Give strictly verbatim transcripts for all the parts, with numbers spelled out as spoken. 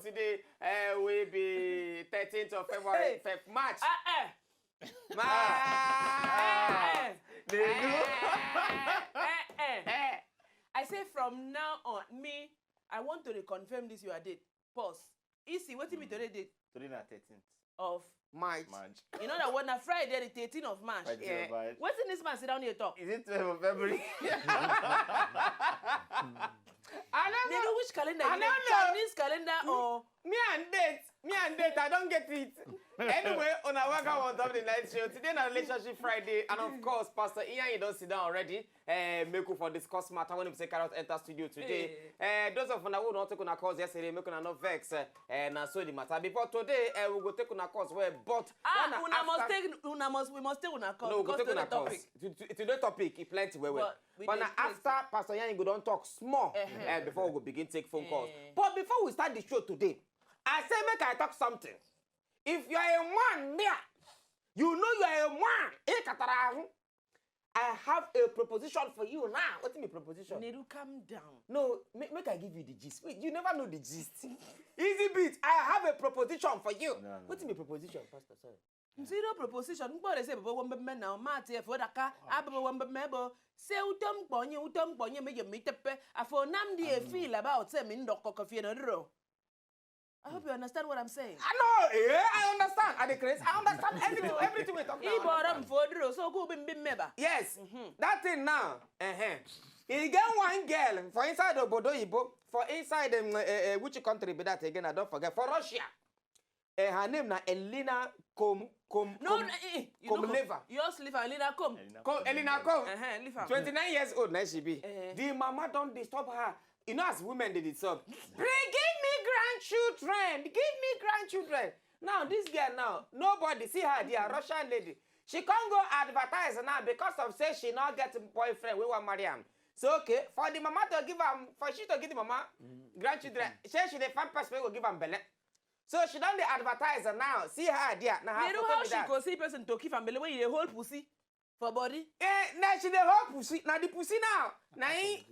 Today uh, will be thirteenth of February, Feb March. Ah, eh, March. eh, They do. eh, eh. Eh, I say from now on, me, I want to reconfirm this your date. Pause. Easy, what me today date Today na thirteenth of March. March. You know that one na Friday, the thirteenth of March. Friday, Yeah. March. What's in this man sit down here talk? Is it twelve of February? I They don't know. do which calendar? I You know don't know. Chinese calendar or Me and date. Me and date. I don't get it. Anyway, on our welcome on top of the night show. Today na relationship Friday, and of course, Pastor Ian, you don't sit down already. Uh, make we for discuss matter when we say carrot enter studio today. Uh, those of una who don't take una calls yesterday, make una no vex. Uh, uh, na so the matter. Before today, uh, we go take una calls well, but Ah, na una must after- take una must we must take una call No, we go because take to una the calls. topic. To, to, to the topic, it plenty well well. But we But dey na close. After Pastor Ian go don talk small Uh-huh. uh, before we go begin take phone calls. Eh. But before we start the show today, I say make I talk something. If you are a man there, you know you are a man. Eh, Katarahu, I have a proposition for you now. What is my proposition? Nedu, calm down. No, make, make I give you the gist. Wait, you never know the gist. Easy beat. I have a proposition for you. No, no, What is no. my proposition, Pastor? Sorry. Zero proposition. Mkpọ dey say baba wambe men na mati e fo daka. Ababa wambe men bo. Say utom kponye, utom kponye me yemi tepe. Afo nam di e feel about say me ndoko kofi na dro. I hope you understand what I'm saying. I know. Yeah, I understand. I dey craze. I understand everything. Everything we talk He now. bought him for dro, so go bim bim meba. Yes, that thing now. Uh-huh. E get one girl for inside obodo Igbo, for inside um, uh, uh, which country be that again? I don't forget. For Russia. Uh, her name na Elena Kom Kom. No, Kom- no, eh, eh, you know, Komleva. Yours live and Lina come. Kom, Elena Kom. Uh-huh, leave her. Twenty-nine years old, now she be. Eh. The mama don't disturb her. You know, as women they disturb. Bring, give me grandchildren. Give me grandchildren. Now this girl now, nobody see her. The Russian lady. She can't go advertise now because of say she not get boyfriend. We want Mariam. So okay, for the mama to give her, for she to give the mama grandchildren, she she the fan person will give her belly. So she don't dey advertise now. See her there. Now her You know photo how be she that. Go see person to keep and belly when you dey hold pussy for body. Eh, now she dey hold pussy. Now the pussy now. Now he,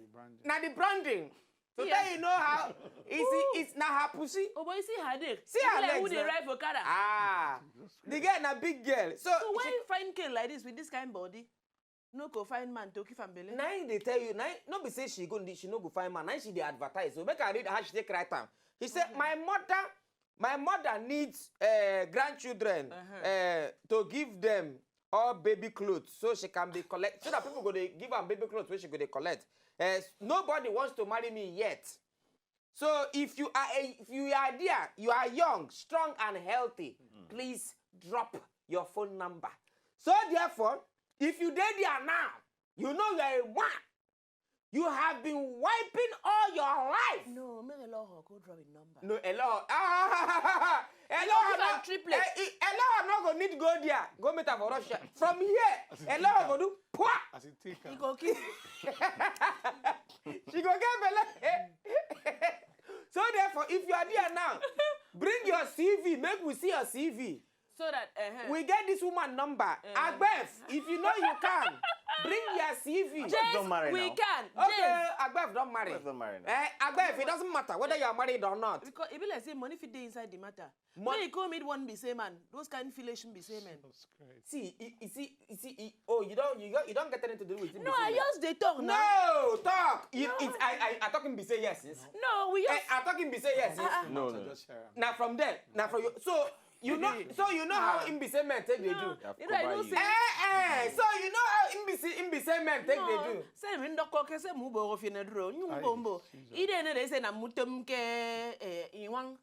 now the branding. So Yeah. tell you know how it's it's now her pussy. Oh boy, see her dick. See her Like who legs dey now. Ride for car? Ah, the girl na big girl. So So why she, you find girl like this with this kind body? No go find man to keep and belly. Now they tell you, now no be say she go she no go find man. Now she dey advertise. So make I read how she take write am. He said, my mother, my mother needs uh, grandchildren Uh-huh. uh, to give them all baby clothes so she can be collect so that people go dey give am baby clothes wey she go dey collect. Uh, nobody wants to marry me yet. So if you are a, if you are there, you are young, strong and healthy, please drop your phone number. So therefore, if you dey there now, you know you are a man. You have been wiping all your life. No, make a law go drop a number. No, hello. Ah, hello. Not No, even triplets. Eh, eh, hello. I'm not gonna need go there. Go meet her for Russia. From here, hello. Go do. Pwa! As it take He am. Go kill. She go get belly. So therefore, if you are there now, bring your C V. Make we see your C V. So that uh, We get this woman number. Agbef, if you know you can, bring your C V. Yes, Don't marry we now. Can. Okay, Yes. Agbef don't marry. Let's not marry now. Eh, Agbef, it doesn't matter whether you are married or not. Because if you like say money fit dey inside the matter. Mon- When you come meet one be say man, those kind finish be say man. Jesus Christ. See, you, you see, you see, you, oh, you don't, you, don't- you don't get anything to do with it. No, I just dey talk now. No, talk. You, No. It's, I, I, I talking be say yes. Yes. No, we Eh, just. I talking be say yes. Yes. Ah, ah. No, So no. just share am. Now from there, now from you. So you know, so you know how him be say men take they No, do. you know, I know say. Eh, eh. So you know how him be say, him be say men take they do. Say me ndoko ke se mu bo fi na dro nyu Ai, bombo. Jesus. Ide ne dey say na mutum ke eh inwang.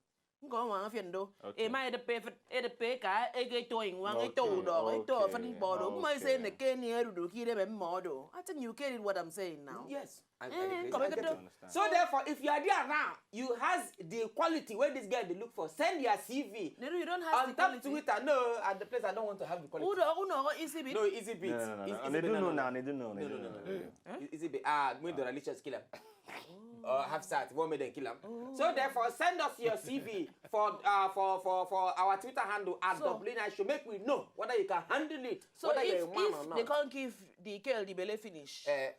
Ngo wa fi ndo. Okay. E ma e de pe e de pe ka e ge to inwang e to Okay, do e to okay, fan bodo. Mo say okay. Ne ke ni eru do ki de me modo. I think you get it what I'm saying now. Yes. I, I Eh, get it, come I on, get do- it. So therefore, if you are there now, you has the quality where this girl they look for. Send your C V. Neru, you don't have On the top quality. Twitter, no, at the place I don't want to have the quality. Udo uno go easy bit. No, easy beat. No, no, no, no, Easy no. They beat, do no, know no. now. They do know. No, They no, do no, know. no, no. Easy beat. Ah, me the religious kill him. Uh, have sat, one make them kill him. So therefore, send us your C V for uh, for for for our Twitter handle at So- Dublin I should make we know whether you can handle it, So whether if you're a man or if not. They can't give the girl the belly finish, Eh,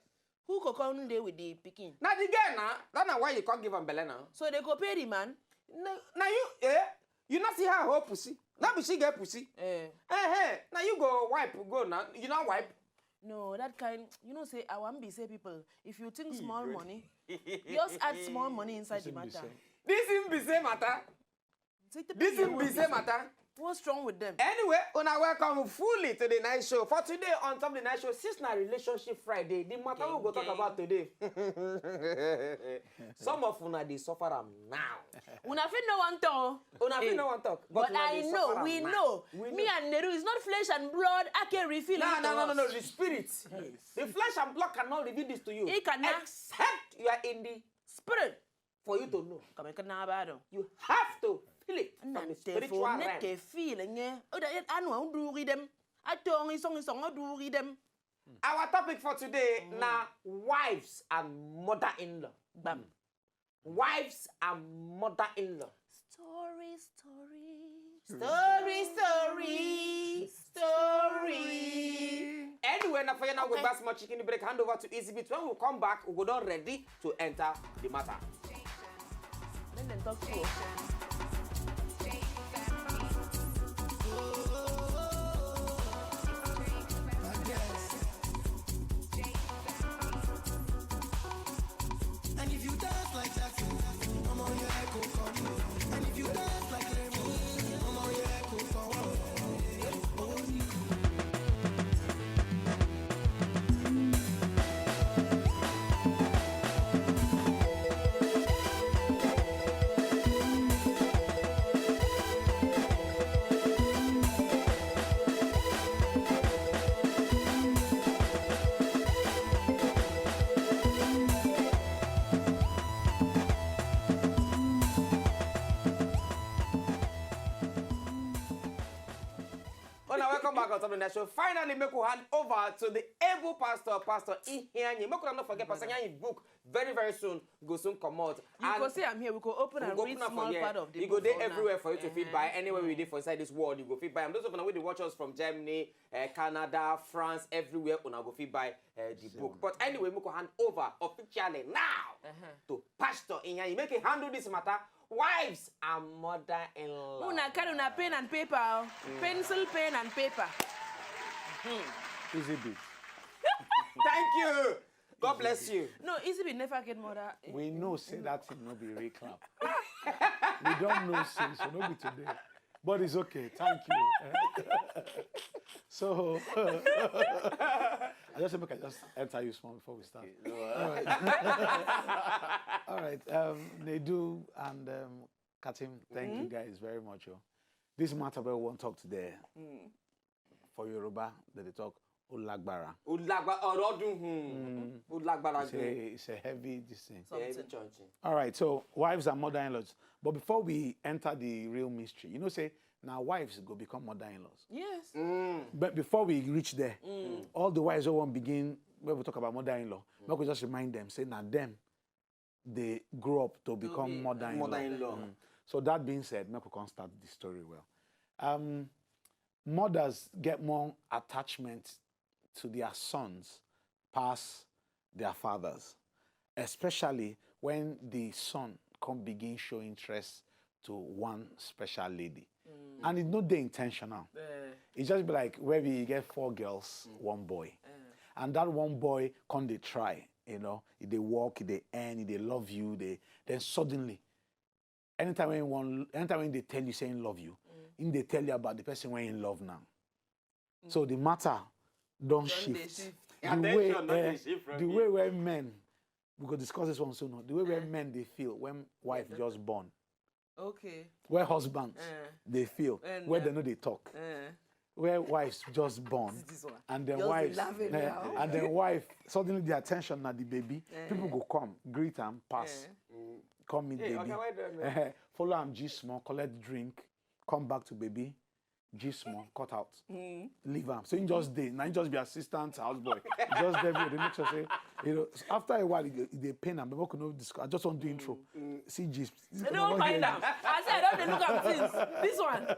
who go come dey with the pikin? Now the girl now, that's not why you can't give him belly now. So they go pay the man. Now, now you, eh? You not see her whole pussy. Not be she get pussy. Eh. Eh, hey, now you go wipe, go now. You not wipe. No, that kind, you know, say, I want be say people, if you think small money, just add small money inside the matter. This is the same matter. Say the This is people the wey same matter. What's wrong with them? Anyway, una welcome fully to the night show. For today, on top of the night show, since na relationship Friday, the matter we go talk about today. Some of una dey suffer am now. Una fit no wan talk. Una fit no wan talk, but But una I dey know, suffer am we now. know. We Me know. And Neru is not flesh and blood. I can reveal No, it no, to no, no, no, us. the spirit. The flesh and blood cannot reveal this to you. It cannot. Except you are in the Spirit. For you to know. Come and now bad. You have to feel it from the spiritual realm. Nake feel nye. O da yet anu un duri dem. Atongi song song un duri dem. Our topic for today na wives and mother-in-law. Bam. Wives and mother-in-law. Story, story. Story, story, story. Anyway, now for you now, we pass more chicken break. Hand over to Easy Beat. When we come back, we go down ready to enter the matter. Then they talk to And if you dance like Jackson, I'm on your echo for you. And if you dance like Remo, I'm on your echo for one. Oh, now welcome back on top of the show. Finally, make we hand over to the able pastor, Pastor Ihianyi. Make we not forget, Pastor Ihianyi book very, very soon. Go soon come out. You go see I'm here. We go open and read small part of the You go there everywhere for you to fit buy. Anywhere we did for inside this world, you go fit buy. And those of you who watch us from Germany, uh, Canada, France, everywhere, una go fit buy uh, the book. But anyway, make we hand over officially now to Pastor Ihianyi. Make it handle this matter. Wives and mother-in-law. Una carry una pen and paper, oh. Pencil, pen and paper. Easy Beat. Thank you. God bless you. No, Easy Beat never get mother. We know say that thing no be real clap. We don't know since, so no be today. But it's okay. Thank you. So I just make I just enter you small before we start. All right. All right. Um, Nedu and um, Katim, thank you guys very much. Oh. This matter we won't talk today. For Yoruba, they dey talk Olagbara. Olagba ọ̀rọ̀ dùn hùn. Olagbara It's a, it's a heavy this thing. Yeah, Something. Church. All right, so wives and mother-in-laws. But before we enter the real mystery, you know, say now wives go become mother-in-laws. Yes. But before we reach there, all the wives wey wan begin, when we talk about mother-in-law, make we just remind them, say now them, they grow up to become be, mother-in-law. Mother-in-law. So that being said, make we come start the story well. Um, mothers get more attachment to their sons pass their fathers, especially when the son come begin show interest to one special lady. And it's not the intentional. It just be like where we get four girls, one boy. And that one boy come dey try, you know, e dey work, e dey earn, e dey love you, they then suddenly, anytime when one anytime when they tell you saying love you, he dey tell you about the person when he love now. So the matter don't Don dey shift. shift. The Attention way, don eh, dey shift from the you. way where men, we go discuss this one soon. Oh, the way where men they feel when wife just born, Okay. where husbands Eh. they feel And, where uh, they know they talk, Eh. where wives just born, This one. and then Just dey wives, laugh eh, anyhow. And then wife suddenly the attention at the baby. Eh. People go come greet and pass, Eh. come meet Hey, baby, okay, well done, man. Eh, follow am G small, collect drink, come back to baby, G small, cut out, leave am. So he just dey, now he just be assistant house boy. Just dey everywhere, dey make sure say, you know, after a while, e dey pain am. But no discuss. I just want to intro. See G. They don't find out. I said, I don't dey look at things. This one.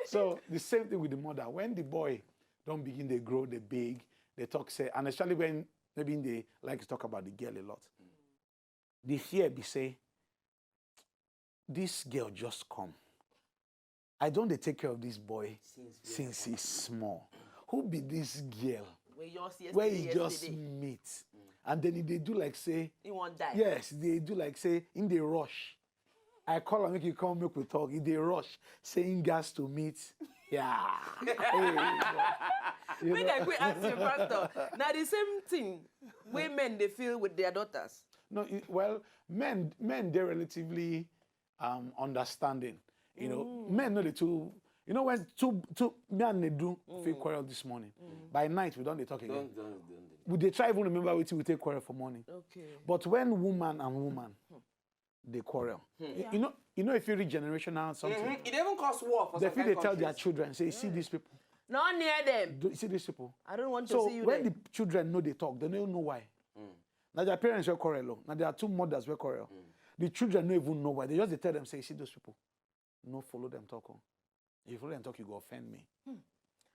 So the same thing with the mother. When the boy don't begin, they grow, they big, they talk say, and especially when maybe they like to talk about the girl a lot. The fear be say, this girl just come. I don dey take care of this boy since he's small. Who be this girl wey he just meet? And then he dey do like say, he wan die. Yes, he dey do like say him dey rush. I call am make he come make we talk. He dey rush, say him gas to meet. Yeah. Hey, you know. Make I quick ask you, Pastor. Na the same thing wey men dey feel with their daughters. No, it, well, men men dey relatively um, understanding. You know, men no dey too. You know when two two me and Nedu fit quarrel this morning. By night we don dey talk again. We dey try even remember wetin we take quarrel for morning. Okay. But when woman and woman dey quarrel, you, you know, you know if you read generational something, mm-hmm. It even cause war for they some fit kind dey tell their countries. Children say, "You see these people." Not near them. Do you see these people? I don't want to so see you when there. The children know they talk, they don't know why. Now their parents were quarrel. Oh. Now there are two mothers were quarrel. The children don't even know why. They just they tell them say, "You see those people, no follow them talk. Oh. If you follow them talk, you go offend me."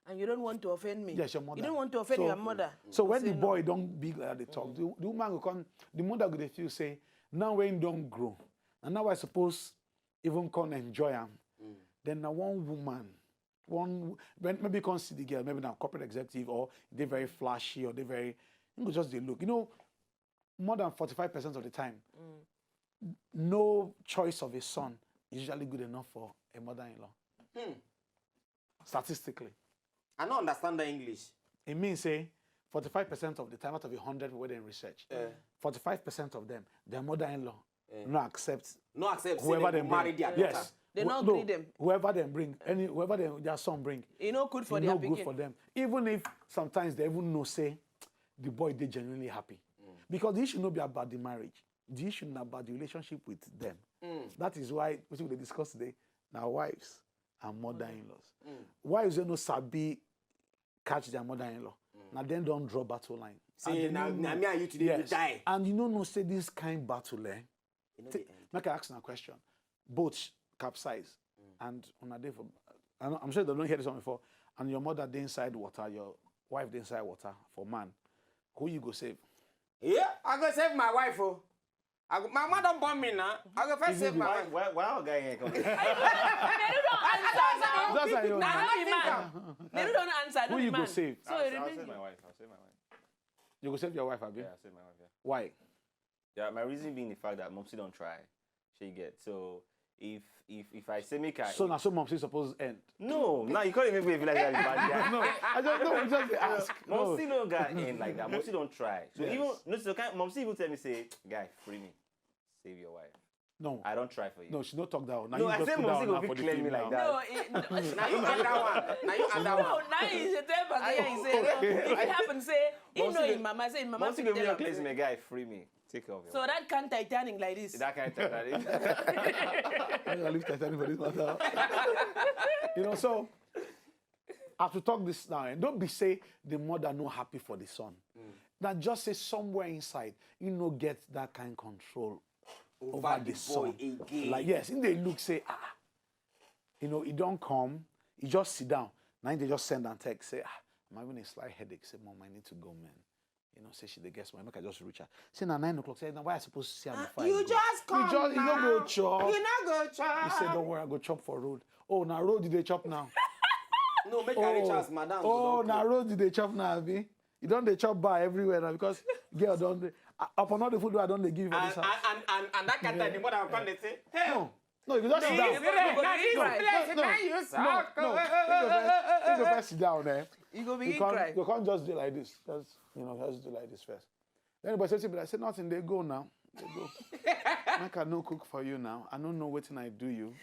And you don't want to offend me. Yes, your mother. You don't want to offend so, your mother. So when the boy don't big like that, they talk, the, the woman will come, the mother will feel say, "Now when don't grow, and now I suppose even come enjoy him." Then now one woman, one when maybe come see the girl, maybe now corporate executive or they very flashy or they very, you go just they look. You know, more than forty-five percent of the time, no choice of a son is usually good enough for a mother-in-law. Statistically. I don't understand the English. It means say forty-five percent of the time out of a hundred people they research, forty-five percent of them, their mother-in-law no accept No accept say whoever they they go marry bring. Their daughter. Yes. They Wh- no no, agree them. Whoever they bring, any whoever they, their son bring, E no good for e their no good pikin. For them. Even if sometimes they even know say the boy they genuinely happy, because the issue no be about the marriage. The issue na about the relationship with them. That is why wetin we dey discuss today na wives and mother-in-laws. Wives wey no sabi catch their mother-in-law. Now then don't draw battle line. Say, And they "Na no na know. Me and you today go Yes. Die." And you no know say this kind battle, eh? E no T- dey end. Make I ask una question. Boat capsize, and una dey for. I know, I'm sure they don't hear this one before. And your mother dey inside water, your wife dey inside water for man. Who you go save? Yeah, I go save my wife. Oh, I go, my mother born me now. I go first Is it save the my Why, wife. Why, why our guy here come? They don't answer now. That's how you Now, Nah, I no be think man. Am. They don't answer. Who No be you go man. Save? So I'll, it I'll remains save you. My wife. I'll save my wife. You go save your wife, Abi? Yeah, I'll save my wife. Yeah. Why? Yeah, my reason being the fact that Mopsy don't try. She get so if if if I say make I So now so Mopsy suppose end. No, now you can't even be like that bad guy. No, I just no, we just dey ask. No. Mopsy no guy end like that. Mopsy don't try. So Yes. Even no so can Mopsy even tell me say, "Guy, free me, save your wife." No. I don't try for you. No, she no talk that one. Now No, you I just say put that Mopsy one go now fit for the claim film me like now. That. No, it, Now you add that one. Now you add that no, one. Now he dey tell Pastor Yah, he say, no. If it happen, say, he Mopsy know go- him mama, say him mama Mopsy fit go be tell your am, place, say, my guy, free me. Take care of your So wife. That kind Titanic like this. That kind of Titanic. I'm gonna leave Titanic for this matter. You know, so as we talk this now, and don't be say the mother no happy for the son. Now just say somewhere inside, you no get that kind control over, Over the the boy son. Again. Like yes, in the look say ah, you know, he don't come, he just sit down. Now they just send and text say ah, I'm having a slight headache. Say mom, I need to go, man. You know, say she dey get money, make I just reach her. Say na nine o'clock. Say now why I supposed to see her Ah, before I you go? Just come You just you no go now. Chop. You no go chop. He said, "Don't worry, I go chop for road." Oh, now road did they chop now? No, make I reach Oh, house, madam. oh, Go now down road did they chop now, Abi? You don't they chop bar everywhere now because girl don't they, uh, upon all the food I don't they give for And, this and, house. and, and, and that kind of time, the mother will come, they say, "Hey, No, no, you just sit No, down. you go, you go Now this cry. Place, No, now you no, suck. no. You go first, you go first sit down there. You go You begin can't, cry. you can't just do like this. Just you know, just do like this first. Anybody say, "But I say nothing." They go now. They go. Make I no cook for you now. I don't know what I do you.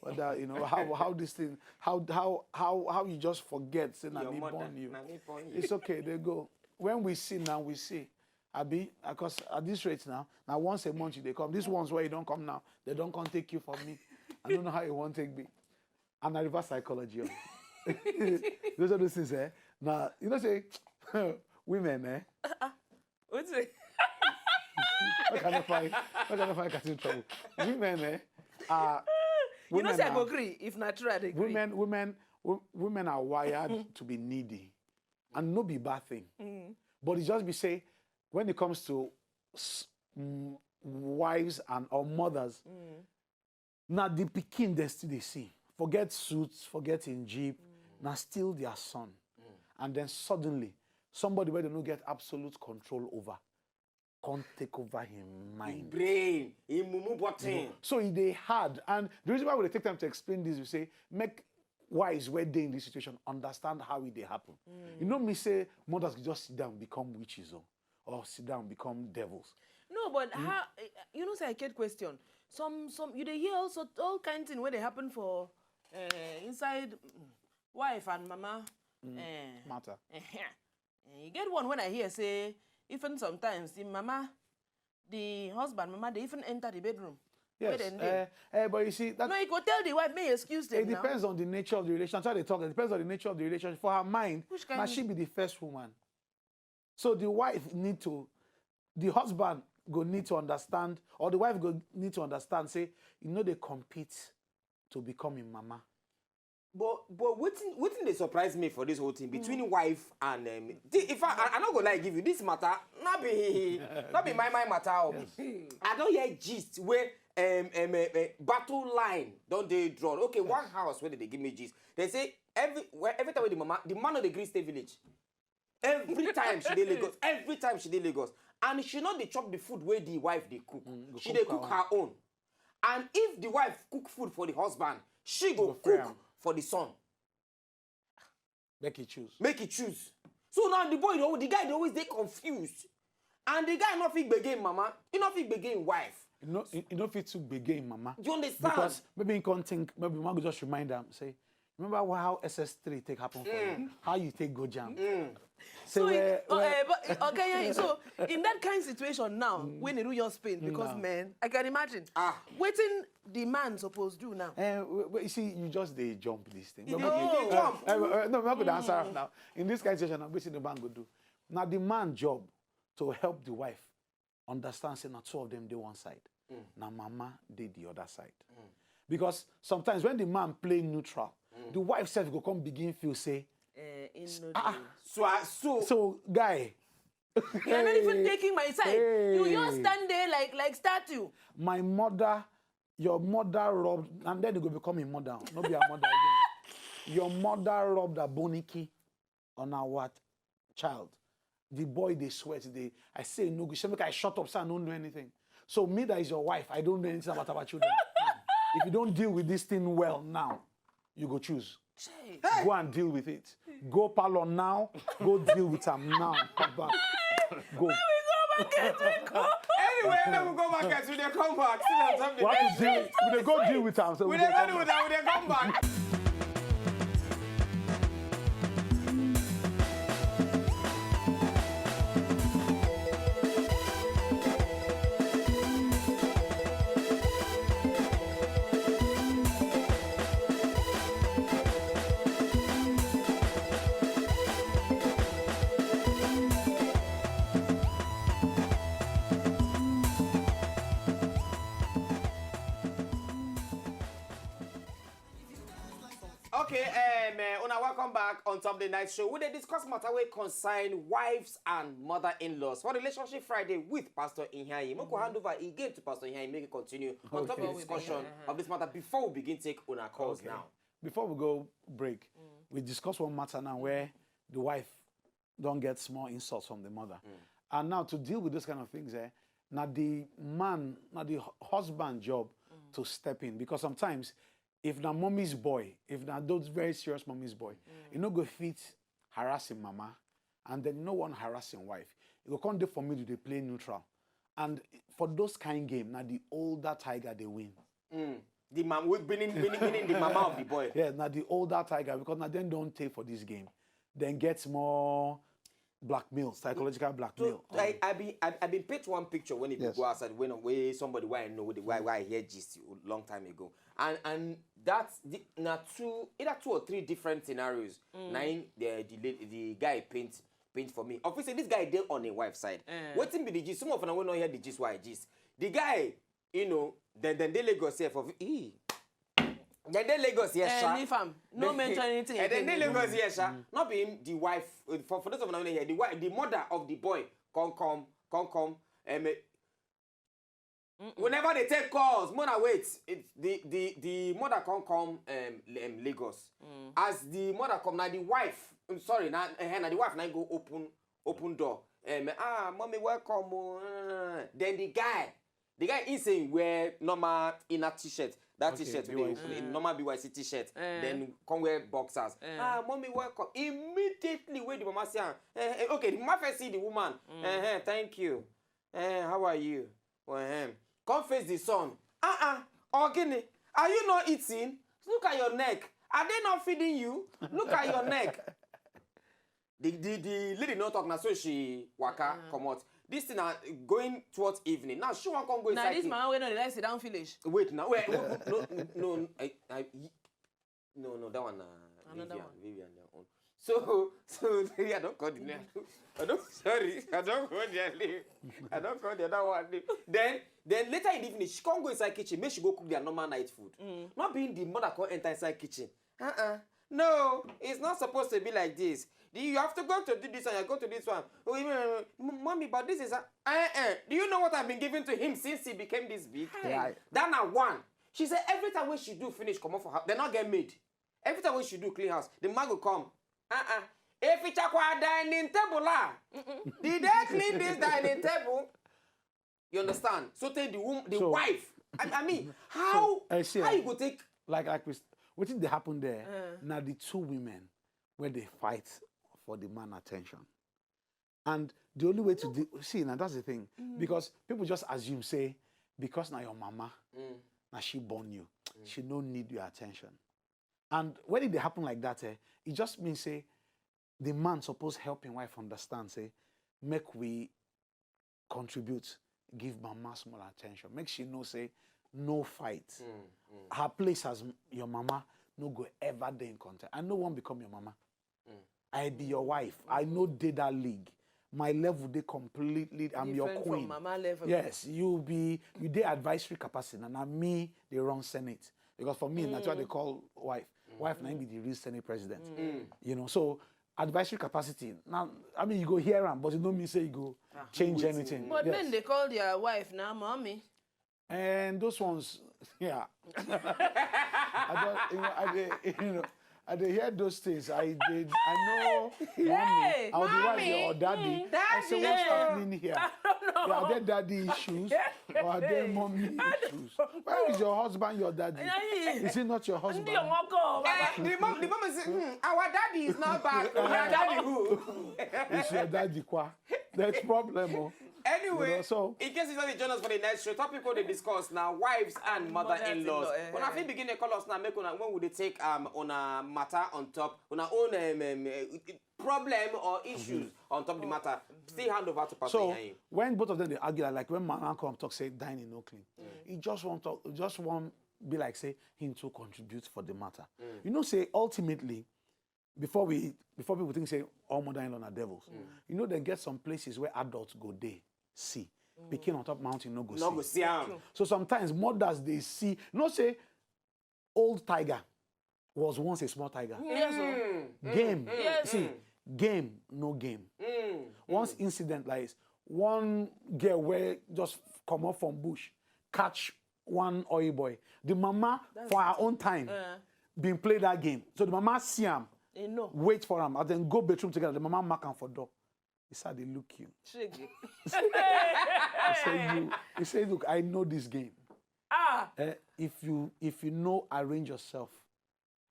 Whether you know how how this thing how how how how you just forget say na Your me mother, born you. Na me born you. It's okay. They go. When we see now, we see. Abi, because at this rate now, now once a month you they come. These ones where you don't come now, they don't come take you from me. I don't know how you want take me. And I reverse psychology. Oh. Those are those things, eh? Now you know say women, eh? What's it? What kind of fight? What kind of fight gets in trouble? Women, eh? Are You know, women say I go are- agree if natural they agree. Women, women, wo- women are wired to be needy, and no be bad thing. But it just be say when it comes to s- m- wives and or mothers, Na the pikin dem still dey see. Forget suits, forget in jeep. Na still their son. And then suddenly, somebody wey dem no get absolute control over come take over him mind. Brain, in mumu button. So e dey hard. And the reason why we dey take time to explain this, we say make wives wey dey in this situation understand how e dey happen. You know me say mothers go just sit down become witches o, or sit down become devils. No, but how, eh, you know say I get question. Some some you dey hear also all kind thing wey dey happen for uh, inside mm, wife and mama. Eh, Matter. eh, eh, you get one when I hear say even sometimes the mama, the husband mama dey even enter the bedroom. Where Yes. dem dey. Uh, uh, but you see, that No, you go tell the wife make you excuse them it now. Depends on the nature of the relationship. That's how they talk. It depends on the nature of the relationship. For her mind, Which now kind she be the first woman. So the wife need to, the husband go need to understand, or the wife go need to understand. Say, you know, they compete to become a mama. But but wetin wetin dey surprise me for this whole thing between wife and um, thi- in fact I, I no go lie give you this matter no be no be my my matter o. I don hear gist wey um, um, uh, uh, battle line don dey drawn. Okay, one house wey dey dey give me gist. They say every well, every time wey the mama the man no dey gree stay village. Every time she dey Lagos, every time she dey Lagos, and she no dey chop the food wey the wife dey cook. She dey cook her own. And if the wife cook food for the husband, she go Go fry cook am. For the son. Make he choose. Make he choose. So now the boy, the guy, dey always dey confused, and the guy no fit gbege him mama, he no fit gbege him wife. You know, you you know, fit to begin, mama. Do you understand? Because maybe you can't think. Maybe one go just remind them. Say, remember what, how S S three take happen for you? How you take go jam? Say So, where, it, uh, where, uh, but, okay, yeah, so in that kind of situation now, when you do your spin, because No. men, I can imagine. Ah. Waiting the man supposed do now. Eh, we- we- you see, you just dey jump this thing. You Maybe dey- we- you dey jump. eh, eh, eh, no, we no go dey answer am now. In this kind of situation, I'm waiting the man go do. Now the man job to help the wife understand say na two of them dey one side. Now mama dey the other side. Because sometimes when the man play neutral, the wife self go come begin feel say, Eh, in no ah, dey. So I so so guy, You're not even taking my side. You just Hey. Stand there like like statue. My mother, your mother robbed, and then you go become a mother. No be a mother again. Your mother robbed a boniki on our child. The boy they sweat. They, I say no. She make I shut up, so I don't know anything. So me that is your wife, I don't know anything about our children. If you don't deal with this thing well now, you go choose. Go and deal with it. Go parlor now. Go deal with them now. Come back. Go. Anyway, then we go back as we dey come back. Still on top the What next to deal? We dey go deal with them. So We we dey go go do with that. We dey come back. Okay, um, uh, una welcome back on top the night show. We dey discuss matter wey concern wives and mother-in-laws for Relationship Friday with Pastor Inhayi. Make we hand over again to Pastor Inhayi, make he continue on top of the Okay. discussion of this matter before we begin take una calls Okay. Now. Before we go break, we discuss one matter now where the wife don't get small insults from the mother. And now to deal with those kind of things, eh, now the man, now the hu- husband job to step in because sometimes if na mommy's boy, if na those very serious mommy's boy, you no go fit harassing mama, and then you no one harassing wife. You go come dey for middle, they play neutral, and for those kind game, now the older tiger they win. Mm. The mom, we- meaning, meaning, meaning the mama of the boy. Yeah, now the older tiger because now then don't take for this game, then gets more blackmail, psychological blackmail. So I, I been I, I been paint one picture when it Yes. go outside when way somebody why I know the why why I hear gist a long time ago, and and that's the, na two either two or three different scenarios. Nine the the lady, the guy paint paint for me. Obviously, this guy dey on a wife side. Eh. Wetin be the gist? Some of una wey no hear the gist why gist. The guy, you know, then then dey Lagos here for e. Then dey Lagos here, Eh, sha. Leave am. No mention anything. And then Again. dey Lagos here, sha. Not be him, the wife. uh, For, for those of una wey no hear, the wife, the mother of the boy, come come come come. Um, eh, We never dey take calls. Mona, wait. It, the the the mother come come um, um, Lagos. As the mother come, now the wife. I'm sorry, now uh, now the wife now go open open door. Um, ah, mommy, welcome. Oh. Then the guy, the guy is saying wear normal inner t-shirt. That okay, t-shirt, B Y C. Normal B Y C t-shirt. Uh. Then come wear boxers. Uh. Ah, mommy, welcome. Immediately, where the mama say, ah, eh, eh, okay, the mama first see the woman. Mm. Eh, eh, thank you. Eh, how are you? Well, um, come face the sun. Uh-uh. Ogini, are you not eating? Look at your neck. Are they not feeding you? Look at your neck. The, the, the lady not talk now, so she waka come out. This thing are going towards evening. Now she won't come go inside. Now this man wey no dey like sit down village. Wait now. Wait, no, no, no, no, I, I, no, no, that one. Uh, Another Vivian, one. Vivian, their own. So, so yeah, I don't call the name. I don't sorry. I don't call their name. I don't call the other one name. Then, then later in the evening, she can't go inside kitchen. Make she go cook their normal night food. Mm. Not being the mother can't enter inside kitchen. Uh-uh. No, it's not supposed to be like this. You have to go to do this one, you go to this one. Oh, mommy, but this is a, uh-uh. Do you know what I've been giving to him since he became this big? Yeah. That na one. She said every time when she do finish, come off for her. They not get made. Every time when she do clean house, the man go come. Uh-uh. If it's a dining table, ah, did they clean this dining table? You understand? So take the woman, the so, wife. I, I mean, how, so, I see, how you go take? Like, like we, what did they happen there? Uh. Now the two women where they fight for the man attention. And the only way to de- see now that's the thing. Mm. Because people just assume say because now your mama, mm, now she born you, mm, she no need your attention. And when it happen like that, eh, it just means say the man suppose help him wife understand say make we contribute, give mama small attention, make she know say no fight. Mm, mm. Her place as your mama no go ever dey in contact. I no wan become your mama. Mm. I be your wife. I no dey that league. My level dey completely. I'm your queen. Different from mama level. Yes, you be you dey advisory capacity, and na me dey run senate because for me, mm, na what they call wife. Mm. Wife na be the real senate president. Mm. You know, so advisory capacity. Now, I mean, you go hear am, but you no mean say you go change anything. But men dey call their wife now mommy. And those ones, yeah. I don't, you know, I dey, you know, I dey hear those things. I did, I know. Mommy, hey, I would rather your daddy. Mm, I say, daddy, what's happening here? I don't know. Yeah, are there daddy issues or are there mommy issues? Where is your husband, your daddy? Is he not your husband? Eh, the mom, the mom is, mm, our daddy is not back. Your daddy who? It's your daddy, kwa. There's problem. Oh. Anyway, you know, so in case you don't join us for the next show, topic we dey discuss now, wives and mother-in-laws. Mother-in-law, eh. When I feel begin to call us now, make una when would they take um on a matter on top, on our own um, um, uh, problem or issues, mm-hmm, on top of the matter. Still hand over to Pastor. So Iyayi. When both of them they argue, like when man come talk say dining no clean, mm, he just want to just want be like say him to contribute for the matter. Mm. You know, say ultimately before we before people think say all mother-in-law are devils. Mm. You know, they get some places where adults go dey see. Mm. Pikin on top mountain no go see. No go see am. True. So sometimes mothers they see. You know, say old tiger was once a small tiger. Yes, sir. Mm. Game. Mm. Yes. See, game no game. Mm. Once incident like this, one girl where just come up from bush, catch one oil boy. The mama for her own time been play that game. So the mama see him, wait for him, and then go bedroom together. The mama mark him for door. He said, they look you. Shege. He said, you. He said, look, I know this game. Ah. Eh, if you if you know arrange yourself,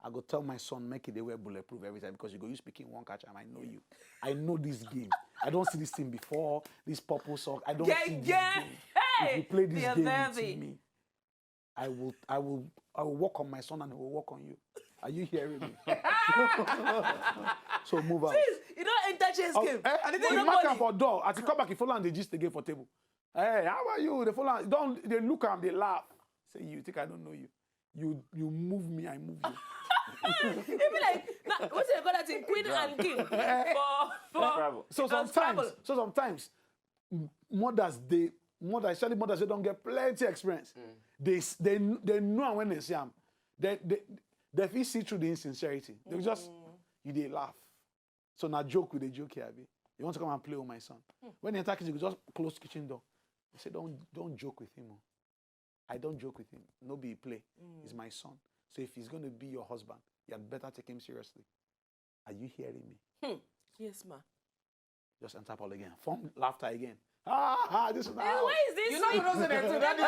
I go tell my son make it they wear bulletproof every time because you go use picking one catch and I know you. I know this game. I don't see this thing before. This purple sock. I don't see this game. If you play this game with me, I will, I will, I will work on my son and he will work on you. Are you hearing me? So move out. Please, you don't enter chess game. Eh, and then you mark am for door. As you come back, you follow and they just again for table. Hey, how are you? They follow. Don't they look and they laugh. Say you think I don't know you. You you move me, I move you. You be like, nah, what's it call that thing? Queen and king. For, for so sometimes, so sometimes mothers they mothers, especially mothers they don't get plenty experience. Mm. They they they know when they see them. They they they feel see through the insincerity. They just you they laugh. So now joke with the joke here, abi. You want to come and play with my son. Mm. When they attack you, you just close kitchen door. They say don't don't joke with him. Oh. I don't joke with him. No be play. He's my son. So if he's going to be your husband, you had better take him seriously. Are you hearing me? Yes, ma. Just enter Paul again. Form laughter again. Ah, ah, this is Hey, where is this? You know, you know, say that too. That is,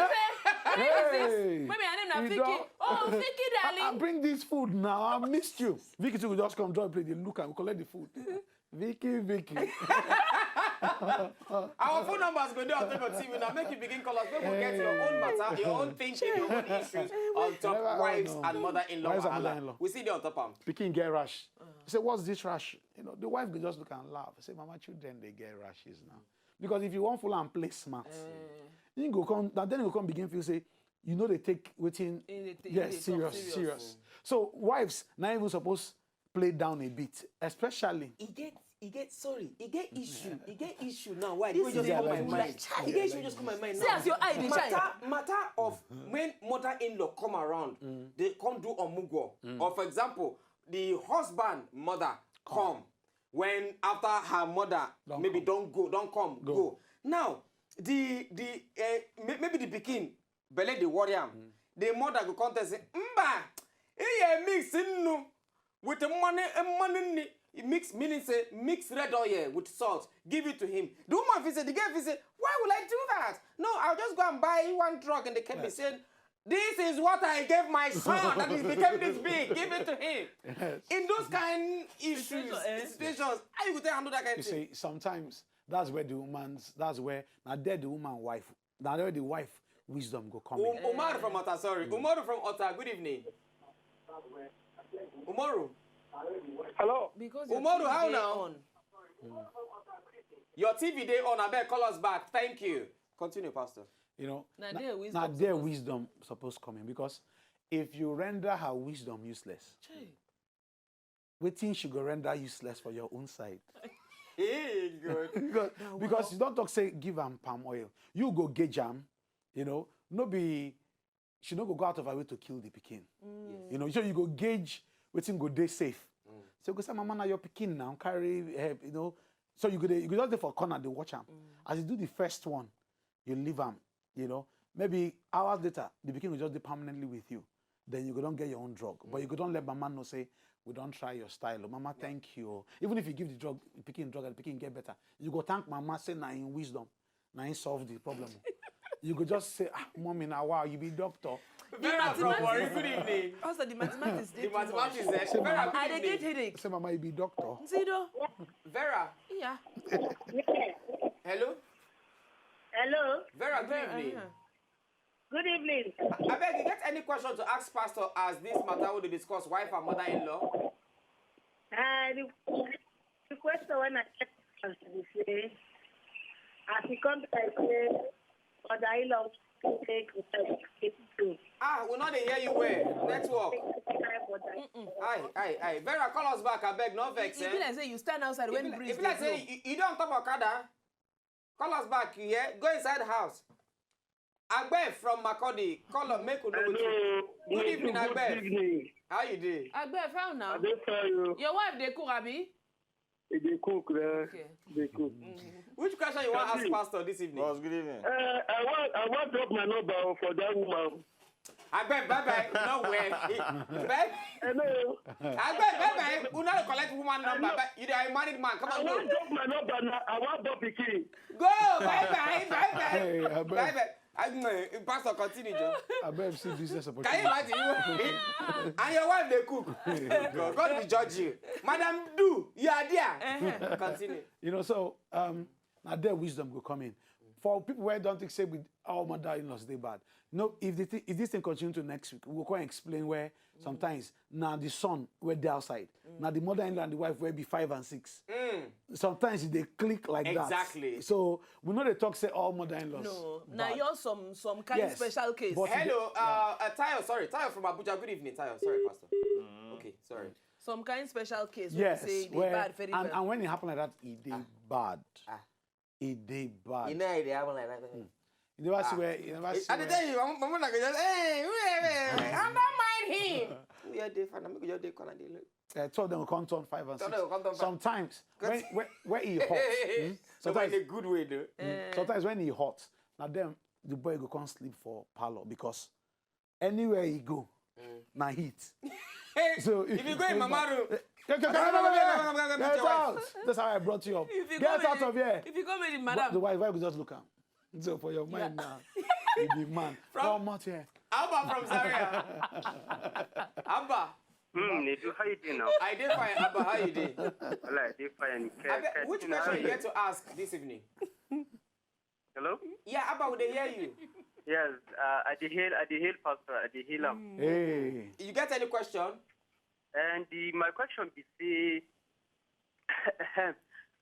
where is this? Maybe her name na Vicky. Oh, Vicky, darling. I, I bring this food now. I missed you. Vicky too will just come, draw a plate, they look and collect the food. Vicky, Vicky. Our phone numbers go there on top of T V now. Make you begin call us. Make we get your own matter, your own thinking, your own issues on top wives and mother-in-law. Wives and mother-in-law. We see there on top am. Pikin get rash. Say, what's this rash? You know, the wife go just look and laugh. Say, mama, children, they get rashes now. Because if you want full and play smart, you go come, now then you go come begin feel say, you know they take waiting. Yes, serious, serious. So wives, not even supposed play down a bit, especially. E get, e get, sorry, e get issue, e get issue now. Why? This just come my mind. E get issue just come my mind now. See as your eye dey shine. Matter, matter of when mother-in-law come around, they come do omugwo. Or for example, the husband mother come when after her mother maybe don go, don come go. Now the the uh, maybe the pikin belle dey worry am. The mother go come tell say, mba, e mix nnu with money, money nni. Mix, meaning say mix red oil with salt, give it to him. The woman fit say, the girl fit say, why will I do that? No, I'll just go and buy one drug in the chemist. Yes. Say, this is what I gave my son that is became this big. Give it to him. Yes. In those kind issues, situations, eh? Situations, how you go take handle that kind of thing? You see, sometimes that's where the woman's, that's where now there the woman wife, now there the wife wisdom go come. Um, Omar from Ota, sorry. Umaru from Ota, good evening. Umaru. Hello. Because Umaru, how now? Your T V dey on. I beg, call us back. Thank you. Continue, Pastor. You know, now their wisdom, now their wisdom supposed coming, because if you render her wisdom useless, waiting she go render useless for your own side. Hey, good. because, because you don't talk say give am palm oil. You go gauge am, you know, no be she no go go out of her way to kill the pikin. Mm. You know, so you go gauge wetin go dey safe. Mm. So you go say, mama, now your pikin now carry help, you know. So you go dey, you go just dey for corner dey watch am. Mm. As you do the first one, you leave am, you know. Maybe hours later, the pikin will just be permanently with you. Then you go don get your own drug. Mm. But you go don let mama know say, we don try your style. Oh, mama, yeah, thank you. Even if you give the drug, the pikin drug and the pikin get better, you go thank mama say na in wisdom. Na him solve the problem. You go just say, ah, mommy, now wow, you be doctor. Vera from Warri, good evening. Also, the mathematics dey The too much. Mathematics, eh? Vera, good evening. I dey get headache. Say, mama, you be doctor. Nzido. Vera. Yeah. Hello? Hello. Vera, good evening. Good evening. I beg, you get any question to ask Pastor as this matter we dey discuss, wife and mother-in-law? Uh, the, the question when I get is say, as he come to say, mother-in-law take Ah, we no dey hear you well. Network. Aye, aye, aye. Vera, call us back, I beg, no vex. E be like say you stand outside when breeze dey blow. E be like say you, you don top okada. Call us back, you hear? Go inside the house. Agbe from Makurdi, call up, make we know wetin. Good evening, Agbe. How you dey? Agbe, fine now. I dey fine o. Your wife dey cook, abi? E dey cook, eh? Okay. Dey cook. Which question you wan ask Pastor this evening? Boss, good evening. Uh, I wan I wan drop my number o for that woman. Abeg, bye bye. No way. Bye. Hello. Abeg, bye bye. Una collect woman number. But you are a married man. Come on, go. I wan drop my number now. I wan born pikin. Go. Bye bye. Bye bye. Hey, bye bye. I, mm, Pastor, continue, Joe. I bet see business opportunity. Can you imagine? You and your wife, they cook. God, God will judge you. Madam, do. You are there. Uh-huh. Continue. You know, so um, now their wisdom will come in. For people where don't think say with our mother-in-laws they bad. No, if the th- if this thing continue to next week, we will go and explain where sometimes now the son where they outside. Now the mother-in-law and the wife will be five and six. Sometimes they click like that. Exactly. So we know they talk say all mother-in-laws. No, now you're some some kind of special case. But hello, uh, uh, Tayo. Sorry, Tayo from Abuja. Good evening, Tayo. Sorry, Pastor. Okay, sorry. Some kind of special case. Yes, say they bad very and, bad. And when it happened like that, it they ah. bad. Ah. It they bad. You know it they happen like that. Mm. You never ah. Swear. You never swear. I tell you, I'm, I'm not gonna. Hey, wait, wait, wait. I'm not mind him. We are different. I'm gonna just corner. They look. Uh, two of them will come turn five and six. Sometimes when, when, when he hot, hmm? Sometimes in a good way though. Mm, sometimes when he hot, now them the boy go come sleep for parlor because anywhere he go, na heat. So if you go in mama room, get out. That's how I brought you up. Get out of here. If you go with the madam, the wife, wife go just look am. So for your mind now, you be man. Come out here. Abba from Zaria. Abba. Hmm, Nedu, how you doing now? I dey fine, Abba, how you dey? Well, I dey fine. Abeg, which question you get to ask this evening? Hello? Yeah, Abba, we dey hear you. Yes, uh, I dey hail, I dey hail Pastor, I dey hail am. Hey. You get any question? And the, my question be say,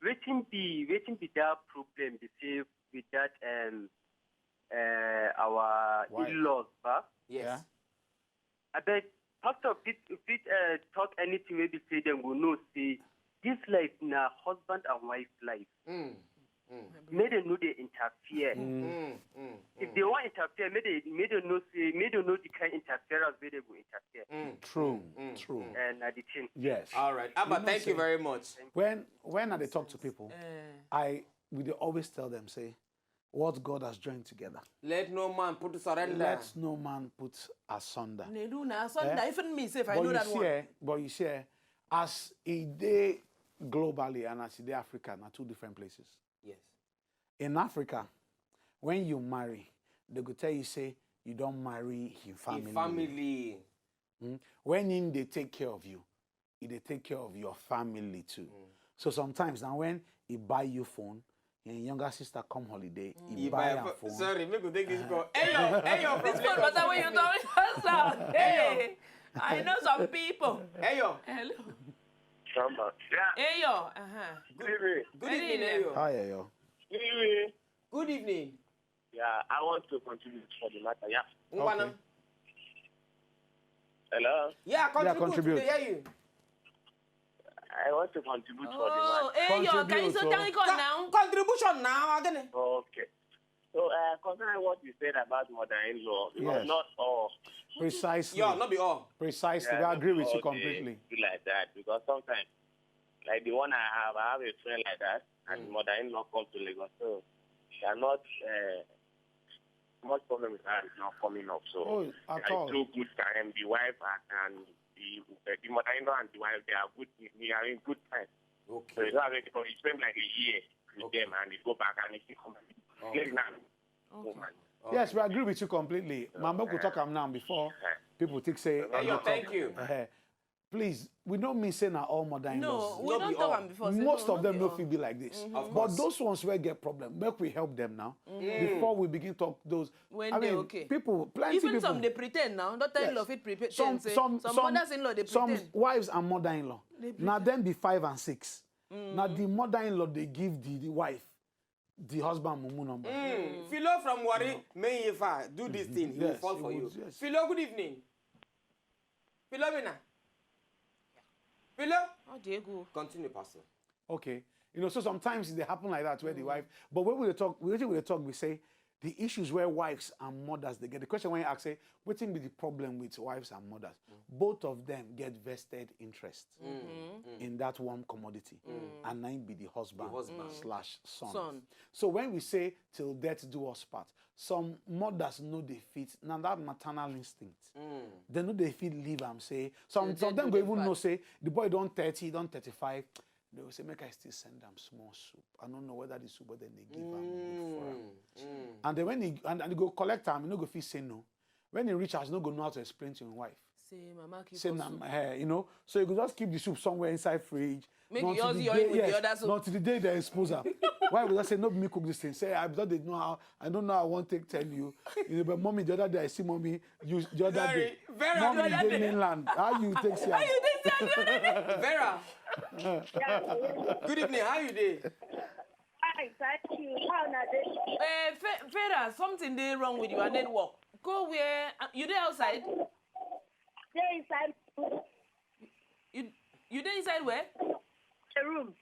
wetin be, wetin be that problem be say with that um, uh, our in-laws, ba? Yes. Yeah. Abeg, pastor fit fit uh, talk anything wey be say dem go know say this life na husband and wife life. Mm. Mm. Make dem no dey interfere. Mm. Mm. Mm. If they wan interfere, make they make they know say make they know the kind interference wey they go interfere. Mm. True, mm. True. And na the thing. Yes. All right, Abba, you know, thank you very much. When when I dey talk to people, uh, I we dey always tell them say what God has joined together. Let no man put surrender. Let no man put asunder. Nedu na asunder. Eh? Even me, say if I but know that see, one. Eh, but you see, eh, as e dey globally and as e dey Africa, na two different places. Yes. In Africa, when you marry, they go tell you say you don't marry his family. His family. Mm? When him they take care of you, e dey take care of your family too. Mm. So sometimes now when he buy you phone, your younger sister come holiday, he, he buy, buy a phone. Sorry, make we take this call. Hey, yo, hey, yo, this phone matter when you talk. Hey, I know some people. Hey, yo. Hello. Samba. Yeah. Hey, yo. Uh-huh. Good, good evening. Good evening, hey, yo. Hi, hey, yo. Good evening. Good evening. Yeah, I want to contribute for the matter. Yeah. Okay. Hello? Yeah, contribute. Yeah, contribute. We hear you. I want to contribute oh, for the matter. Hey, contribute, yo, can you so tell me now? Contribution now, again. Okay. So, uh, concerning what you said about mother-in-law, it yes. was not all. Precisely. Yeah, not be all. Precisely. Yeah, I agree with you completely. Like that, because sometimes, like the one I have, I have a friend like that, and mm. mother-in-law come to Lagos. So, they are not uh, much problem with her is not coming up. So oh, at all. Two good time. The wife and, and the, uh, the mother-in-law and the wife, they are good. They are in good time. Okay. So it's not going to come. It's been like a year with okay. them, and they go back and they still come. Okay. Now. Okay. Oh, yes, we agree with you completely. Okay. Mama could talk am now before people think say. Hey, yo, thank you. Uh, Please, we don't mean say na all mother-in-laws. No, we don't talk am before. Most of them no fit be like this. Mm-hmm. But those ones wey get problem, make we help them now. Mm. Before we begin talk those. When I mean, okay. People, plenty even people. Even some they pretend now. Daughter-in-law yes. fit pretend. Some, some, some, some mothers-in-law they pretend. Some wives and mother-in-law. Now them be five and six. Mm. Now the mother-in-law they give the, the wife the husband mumu number. Mm. Philo from Warri, no. May Ifa, do this mm-hmm. thing. He yes, will fall he for would, you. Yes. Philo, good evening. Philomena. Philo. How do you go? Continue, Pastor. Okay. You know, so sometimes they happen like that where mm. the wife, but when we talk, we talk, we say the issues where wives and mothers they get. The question when you ask, say, what be the problem with wives and mothers? Mm. Both of them get vested interest mm-hmm. in that one commodity, mm. and I be the husband, the husband. Slash son. son. So when we say till death do us part, some mothers know they fit now that maternal instinct. Mm. They know they fit leave and say some, some of them go even know say the boy don't thirty, don't thirty-five. They will say, make I still send them small soup. I don't know whether the soup, but then they give them good for him. Mm. And then when he and, and he go collect him, he no go feel say no. When he reach house, he no go know how to explain to his wife. Say, mama, keep say, na, eh, you know, so you go just keep the soup somewhere inside fridge. Make you use your own with the other soup. Not the day they expose her. Why would I say no? Me cook this thing. Say I don't know how. I don't know. I won't take tell you. You know, but mommy, the other day I see mommy. You the other Sorry. day. Vera, mommy the other day. Mainland. How you take see? How you take see? Vera. Good evening. How you dey? Hi, thank you. How na dey? Eh, Fe- Vera, something dey wrong with your network. Go where uh, you dey outside. Dey inside. You you dey inside where? The room.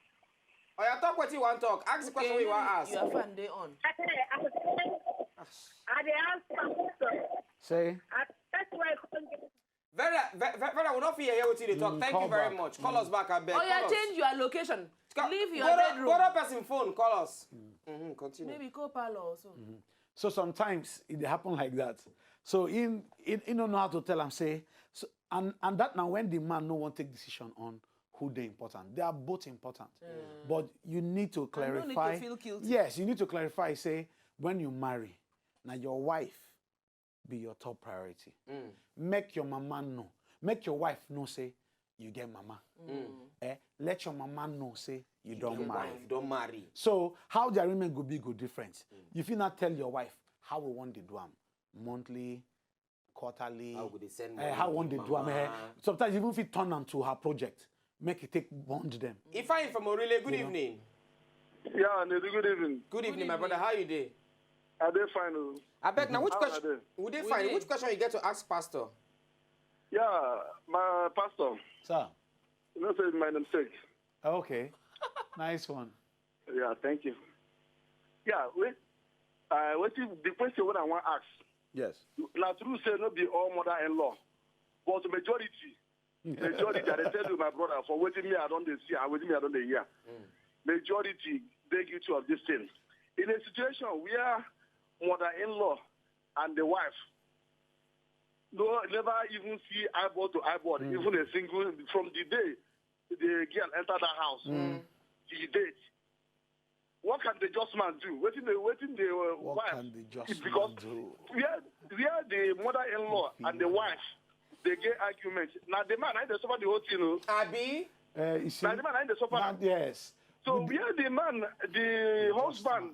Oh, you talk what you want talk. Ask the question okay, you want ask. Your fan dey on. I dey ask. I dey ask. Say. I, that's why I come get Vera, Vera, Vera, we don't feel here with you to talk. Mm, thank you very back. much. Call mm. us back, I beg. Oh, yeah, change your location. Leave your go bedroom. Go to person phone, call us. Mm. Mm-hmm, continue. Maybe call Palo also. Mm-hmm. So sometimes it dey happen like that. So in in in don't know how to tell am say so and and that now when the man no wan take decision on who dey important. They are both important. But you need to And no need to clarify. feel guilty. Yes, you need to clarify say when you marry, now your wife be your top priority. Make your mama know. Make your wife know say you get mama. Eh, let your mama know say you don't Your marry. wife don't marry. So how the arrangement go be go different. You fit not tell your wife how we want to do am monthly, quarterly. How we go dey send Eh, money how give want to do am. Eh. mama. Sometimes you even fit turn am to her project. Make it take bond them. Ifeanyi from Orile, good evening. Yeah, Nedu, good evening. Good evening, my brother. How you dey? I dey fine. Oh. I beg now. Which How question? are they? We dey We fine. dey. Which question you get to ask pastor? Yeah, my pastor. Sir. You know, say my namesake. Okay. Nice one. Yeah, thank you. Yeah, wait. Uh, what if the question what I want to ask? Yes. Na true say no be all mother-in-law, but majority, majority. I dey tell you, my brother, for wetin me I don dey see and wetin me I don dey hear, majority dey guilty of this thing. In a situation where mother-in-law and the wife no never even see eyeball to eyeball, even a single from the day the girl enter that house, the date. What can the just man do? Wetin the wetin the uh, What wife? Can the just Because man do? where where the mother-in-law and the wife they get argument. Now the man I dey suffer the whole thing. Oh. Abi? Uh, you see, Now the man I dey suffer. Now, yes. So With the- where the man, the husband,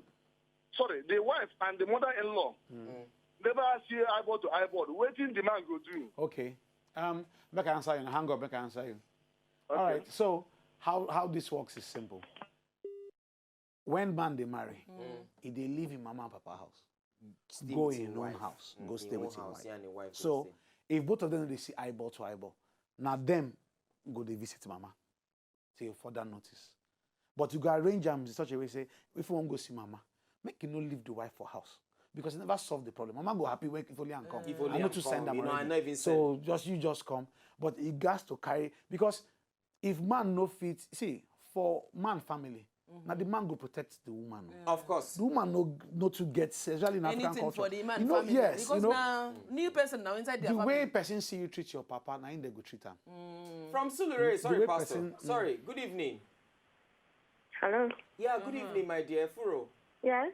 sorry, the wife and the mother-in-law never see eyeball to eyeball. Wetin the man go do? Okay. Um, make I answer you. Hang on, make I answer you. All right. So how how this works is simple. When man they marry, he they leave him mama and papa house, Stay go with in him own wife. house, Mm, go in stay own with him house, wife. he and him wife go So stay. If both of them they see eyeball to eyeball, now them go they visit mama till further notice. But you go arrange them in such a way say if you wan go see mama, make you no leave the wife for house because you never solve the problem. Mama go happy when if only and come. If only I know and to send come, them you know, I already. know even So just you just come, but it has to carry because if man no fit see for man family, now the man go protect the woman. Oh. Of course. The woman no no to get especially in African Anything culture. for the man You know, family. Yes, Because you know, now new person now inside their the family. Way person see you treat your papa, now him they go treat him. From Surulere, sorry, way Pastor. Person, Sorry. Good evening. Hello. Yeah. Good evening, my dear Furo. Yes.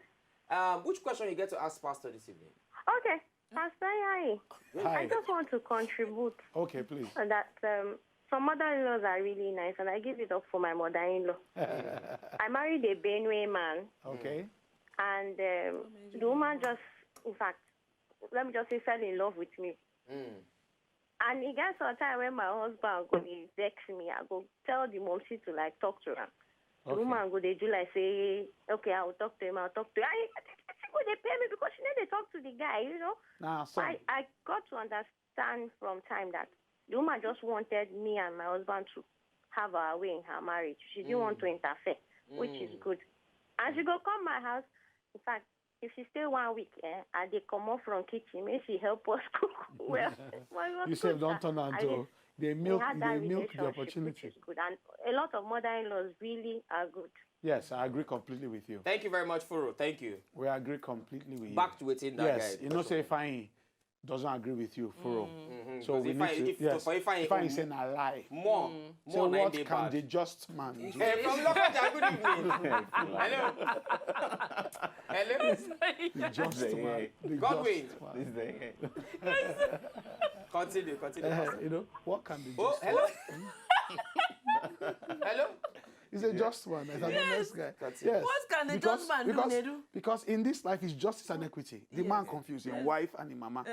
Um, which question you get to ask Pastor this evening? Okay. Pastor Yayi, I Hi. Just want to contribute Okay, please. That um, some mother-in-laws are really nice, and I give it up for my mother-in-law. I married a Benue man, Okay. And um, the woman just, in fact, let me just say, fell in love with me. And e get some time when my husband go dey vex me, I go tell the momsy to like talk to her. The Okay. Woman go dey do like say, okay, I will talk to him, I'll talk to him. And she go dey pay me because she no dey talk to the guy, you know. Now, so I, I got to understand from time that the woman just wanted me and my husband to have our way in her marriage. She didn't want to interfere, which is good. And she go come my house. In fact, if she stay one week, eh, I dey comot from kitchen, make she help us cook well. Well, You sef don turn am to the milk, had the that milk, the relationship, which opportunity. Is good. And a lot of mother-in-laws really are good. Yes, I agree completely with you. Thank you very much, Furo. Thank you. We agree completely with you. Back to wetin that Yes, guy you know, question. Say fine doesn't agree with you, Furo. So Because we if need I, to, if, yes, for if I if I own say na lie. More, So more na what dey can bad. The just man do? Eh, from Lokoja, good evening. Hello. Hello. The just man. The Godwin. Just man. This is the Continue, continue. Eh, Pastor. You know what can the Oh, just hello. man? Hello. It's a just man. It's an honest guy. Continue. Yes. What can the because, just man do, because, Nedu? Because in this life, it's justice and equity. The man confused him wife and him mama.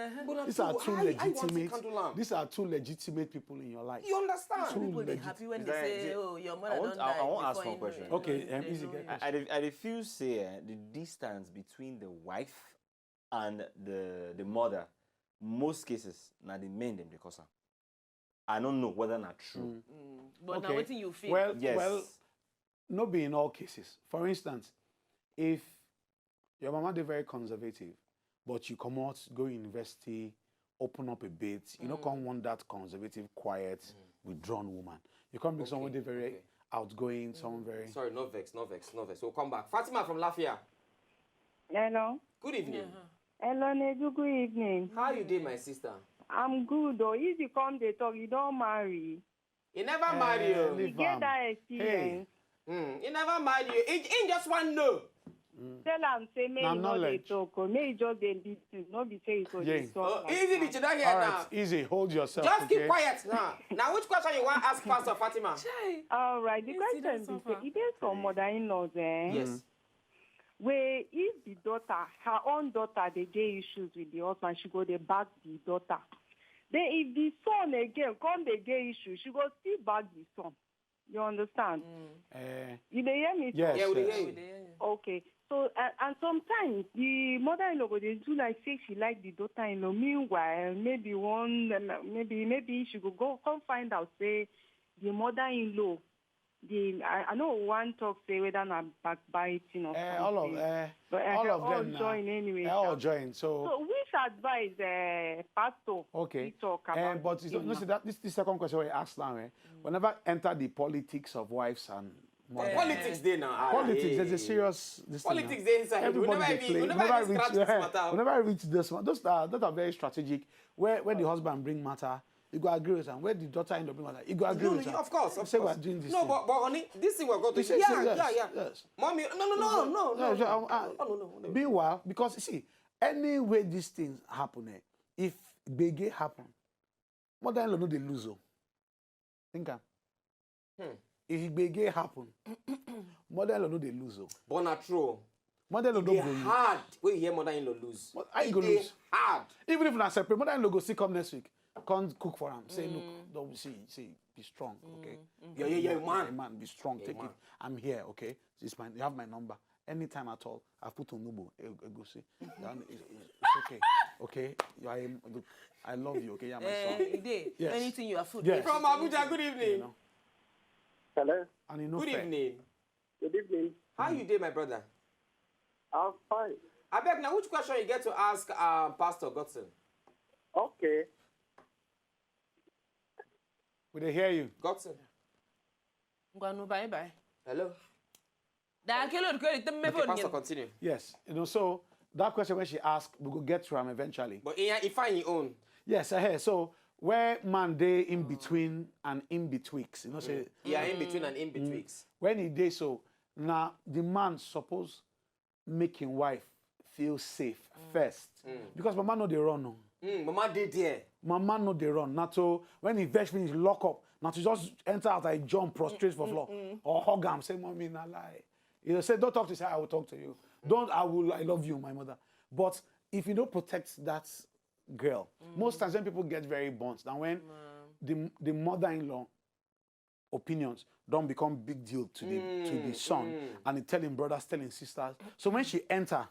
These are two legitimate. These are two legitimate people in your life. You understand? Two People dey legit- happy when Is they that- say, is it- "Oh, your I mother want- don't I- die." I want ask before one him question. know. Okay, um, They easy know. get I, I, dey- I dey feel say eh, the distance between the wife and the the mother, most cases, na the men dem dey cause am. I don't know whether na true. But now Okay. Wetin you feel? Well, Yes. Well, not be in all cases. For instance, if your mama dey very conservative, but you come out, go university, open up a bit, you know, come want that conservative, quiet, withdrawn woman. You come be someone dey very Okay. outgoing, someone very. Sorry, no vex, no vex, no vex. We'll come back. Fatima from Lafia. Hello. Good evening. Hello, Nedu. Good evening. How you dey, my sister? I'm good though. If you come dey talk, you don marry. You never marry o. You get that experience. Mm, you never marry o. He, he just wan know. Tell am say make Na you no dey knowledge. talk o. Make you just dey listen. No be say you go dey Yeah. talk. Oh, like easy that. did you not hear All now? Right, easy. Hold yourself. Just keep Okay? Quiet now. Now, which question you wan ask Pastor Fatima? Chai. All right. The Yes, you question don be say suffer. e dey some mother-in-laws, eh? Yes. Wey if the daughter, her own daughter, dey get issues with the husband, she go dey back the daughter. Then if the son again come dey get issue, she go still back the son. You understand? Eh, You dey hear me? yes. Yeah, we dey Yes. hear We you. dey hear you. Okay. So uh, and sometimes the mother-in-law go dey do like say she like the daughter-in-law. Meanwhile, maybe one, um, maybe maybe she go go come find out say the mother-in-law, the I, I no wan talk say whether na backbiting or Eh, all of something. eh, But uh, all of all them now. join anyway. Eh, all sha. join. So So which advice, uh, Pastor? Okay. He talk Eh, about but this it's not, thing no, now? See that this, this second question where you asked now, eh? Whenever enter the politics of wives and mothers, Politics dey now. Ah, politics, hey. There's a serious this thing now. Politics dey inside. We Everybody never dey even, play. we never even reach, scratch this matter. We never reach this one. Those are that are very strategic. Where where the husband bring matter, you go agree with him. Where the daughter end up bring matter, you go agree No, with no, him. Of course, of Say course. We're doing this. No, Thing. But but honey, this thing we're going to. He said, Yeah, say yes, yeah, yeah. Yes. Mommy, no, no, no, no, no, No, no, I- I- no, no, no, no. Meanwhile, because you see, any way these things happen, eh, if gbege happen, mother-in-law no dey lose o. Think am. Hmm. If gbege happen, mother-in-law no dey lose o. But na true. Mother-in-law no Dey go lose. Hard when you hear mother-in-law lose. But how you go Dey lose? Hard. Even if na separate, mother-in-law go still come next week. Come cook for am. Say, look, don't see, see, be strong, okay? Yeah, yeah, yeah, You're a man. Man, be strong. Yeah, Take man. It. I'm here, okay? It's my, you have my number. Anytime at all, I put on nubo. I go see. Then it's, it's okay, okay? You are a, look, I love you, okay? You're my Eh, son. e dey. Yes. Anything you are food. Yes. From Abuja, good evening. You know? Hello, And you know, Good fair. Evening. Good evening. How you dey, my brother? I'm fine. Abeg, now which question you get to ask um, Pastor Godson? Okay. We dey hear you. Godson. Ngwanu, bye bye. Hello. Da kelo kelo te me Okay, Pastor, continue. Yes, you know, so that question when she asked, we go get to him eventually. But he, he find his own. Yes, uh, so where man dey in between and in betwixt, you know, say Yeah, in between and in betwixt. When he dey so, now the man suppose make him wife feel safe first, because mama no dey run o. Mm, mama dey there. Mama no dey run. Na to when he vex finish, lock up. Na to just enter out and jump prostrate for floor or hug am, say, "Mommy, na lie." You know, say, "Don't talk to," say, "I will talk to you." Don't, "I will, I love you, my mother." But if you don't protect that girl, most times when people get very burnt, now when the the mother-in-law opinions don't become big deal to the to the son, and he telling brothers, telling sisters. So when she enter,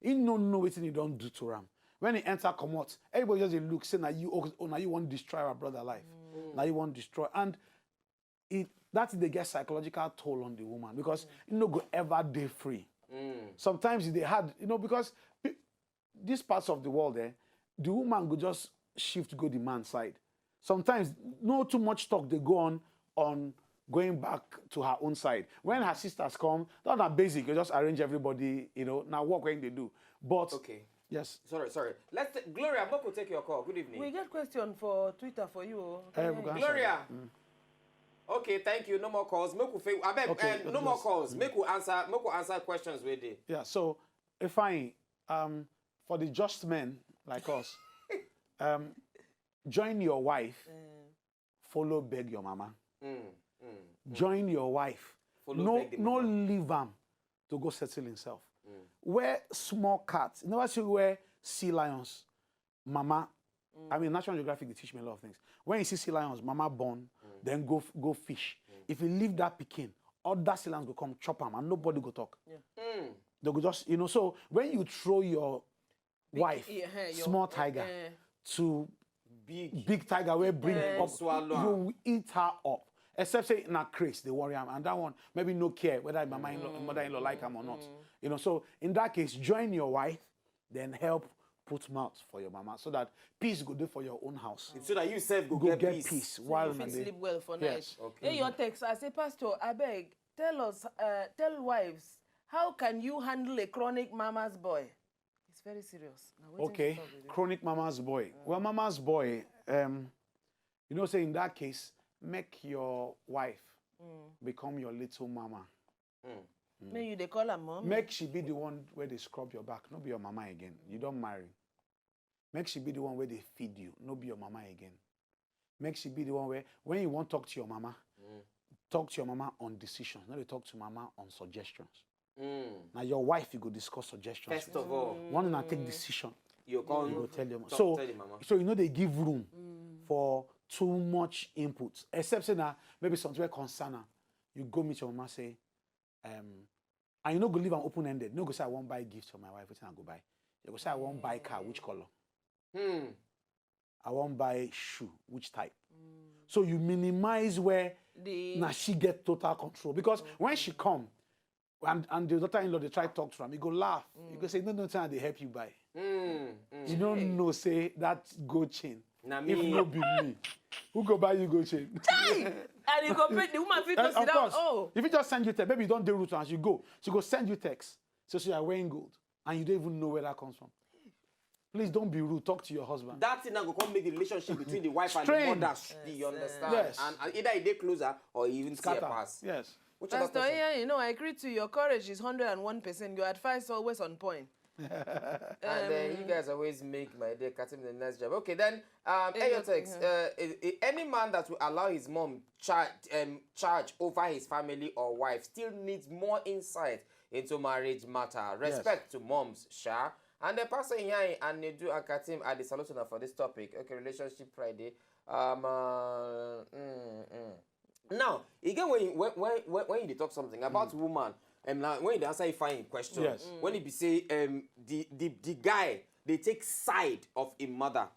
he no know wetin he don't do to am. When he enter, come out, everybody just dey look, say, "Na you, oh, na you want destroy our brother life, na you want destroy," and it that they get psychological toll on the woman because he no go ever dey free. Sometimes they hard, you know, because pe- these parts of the world, eh, the woman go just shift go the man side. Sometimes no too much talk they go on on going back to her own side. When her sisters come, that na basic. You just arrange everybody, you know. Now work when they do, but Okay. Yes. Sorry, sorry. Let's t- Gloria, Moko, take your call. Good evening. We get question for Twitter for you. Oh. Eh, we can answer Gloria. that. Mm. Okay, thank you. No more calls. Make we fa- I beg, Okay, eh, no more yes. calls. Make we answer. Make we answer questions with it. Yeah. So, if I um for the just men like us, um, join your wife, follow beg your mama. Mm, mm. Join your wife. Follow No, beg the no mama. Leave am to go settle himself. Where small cat, you never see where sea lions, mama. I mean, National Geographic they teach me a lot of things. When you see sea lions, mama born, then go f- go fish. If you leave that pikin, other sea lions go come chop am and nobody go talk. Mm. They go just, you know. So when you throw your wife, Yeah, eh, your- small tiger, eh. to Big. big tiger will bring Eh. up, Swallow you am. Will eat her up. Except say na craze they worry am, and that one maybe no care whether mama in-law, mother-in-law like am or not. You know, so in that case, join your wife, then help put mouth for your mama so that peace go there for your own house. So that you self go, Go get, get peace. peace So while you una fit dey. Sleep well for Yes. Night. Hey, your text. I say, Pastor, I beg, tell us, uh, tell wives How can you handle a chronic mama's boy? It's very serious. Now, wetin Okay, you talk be this? Chronic mama's boy. Well, mama's boy, um, you know, say in that case, make your wife Mm. become your little mama. Make you dey call her mom. Make she be the one where they scrub your back, not be your mama again. You don't marry. Make she be the one where they feed you, not be your mama again. Make she be the one where when you want talk to your mama, talk to your mama on decisions, not they talk to mama on suggestions. Mm. Now your wife, you go discuss suggestions. First of all, One una take decision. you You come go tell them. talk, So, tell the mama. so you know they give room for too much input. Except say now maybe something wey concern her. You go meet your mama say, um, and you no go leave am open ended. No go say I wan buy gift for my wife. Wetin I go buy? You go say I wan buy car. Which color? Hmm. I wan buy shoe. Which type? So you minimize where The now she get total control because when she come, and, and the daughter-in-law they try talk to him, he go laugh. He go say, no, no, time they help you buy. Mm. Mm. You don't know say that gold chain. Na If me. No be me, who go buy you gold chain? And you go pay the woman fit And to sit of down. course, Oh, if you just send you text, maybe you don't do root as you go. She go send you text. So she are wearing gold, and you don't even know where that comes from. Please don't be rude. Talk to your husband. That thing now go come make the relationship between the wife and Strain. the mother. Do you understand? Yes. And, and either e dey closer or e even tear Scatter. Pass. Yes. Which other Pastor question? Ian, you know, I agree to you. Your courage is hundred and one percent. Your advice always on point. And uh, you guys always make my day, Katim, the nice job. Okay, then, um, Hey, Ayotex, yeah. uh, i- i- any man that will allow his mom charge, um, charge over his family or wife still needs more insight into marriage matter. Respect to moms, sha. And the pastor Inyai and Nedu and Katim are the solution for this topic. Okay, relationship Friday. Um, uh, mm, mm. Now, again, when you, when, when, when when you dey talk something about woman, and now when you dey answer a fine question, Yes. When it be say um the the the guy they take side of a mother.